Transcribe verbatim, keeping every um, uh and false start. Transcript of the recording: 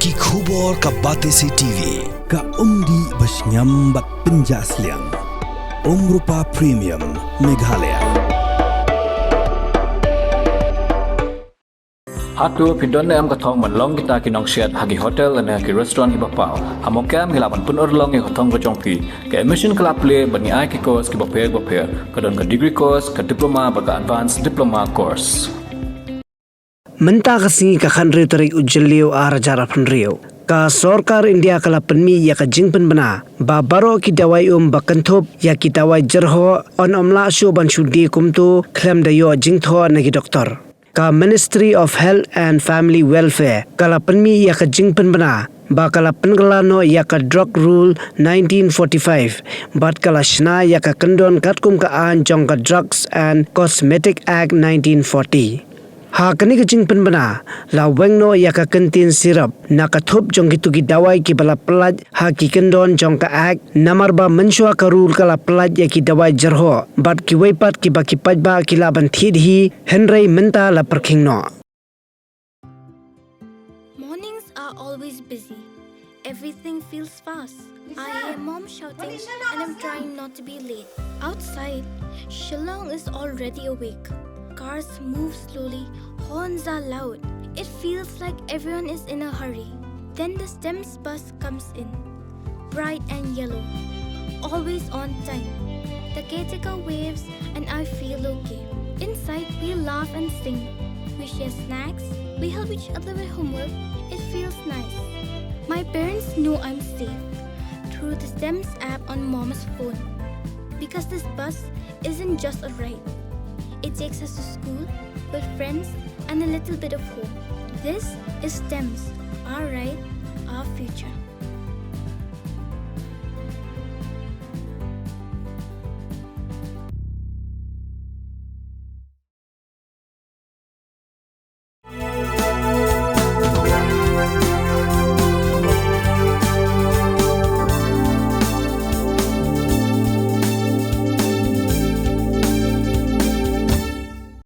Ki khubor ka Batesi T V, ka umdih ba shngiam bad pynjah sliang. Umrupa Premium, Meghalaya. Hato phi don ne em ka thong ban long kita ki nongshet ha ki hotel ne ki restaurant kiba paw? Ha Mawkyrwat ngi lah ban pynurlong ïa ka thong ka jong phi. Ka admission ka la plie bad ngi ai ki course kiba pher ba pher. Ka don ka degree course, ka diploma bad ka advanced diploma course. Mynta ka sngi ka khathynriew tarik u Jylliew ar hajar arphew hynriew, ka sorkar India ka la pynmih ïa ka jingpynbna ba baroh ki dawai um ba kynthup ïa ki dawai jyrhoh yn ym lah shuh ban shu die kumto khlem da ïoh jingthoh na ki doktor. Ka Ministry of Health and Family Welfare ka la pynmih ïa ka jingpynbna ba ka la pynkylla noh ïa ka Drug Rule nineteen forty-five bad ka la shna ïa ka kyndon katkum ka aiñ jong ka Drugs and Cosmetic Act nineteen forty. Ha kane ka jingpynbna la weng noh ïa ka kyntien syrup na ka thup jong kito ki dawai kiba la pyllait ha ki kyndon jong ka Act, namar ba mynshuwa ka rule ka la pyllait ïa ki dawai jyrhoh bad kiwei pat kiba ki paidbah ki lah ban thied hi, hynrei mynta la pyrkhing noh. Mornings are always busy. Everything feels fast. I hear mom shouting and I'm trying not to be late. Outside, Shillong is already awake. Cars move slowly, horns are loud. It feels like everyone is in a hurry. Then the STEMS bus comes in, bright and yellow, always on time. The caretaker waves and I feel okay. Inside, we laugh and sing. We share snacks, we help each other with homework. It feels nice. My parents know I'm safe through the STEMS app on mom's phone. Because this bus isn't just a ride, it takes us to school, with friends, and a little bit of hope. This is STEMS, our ride, our future.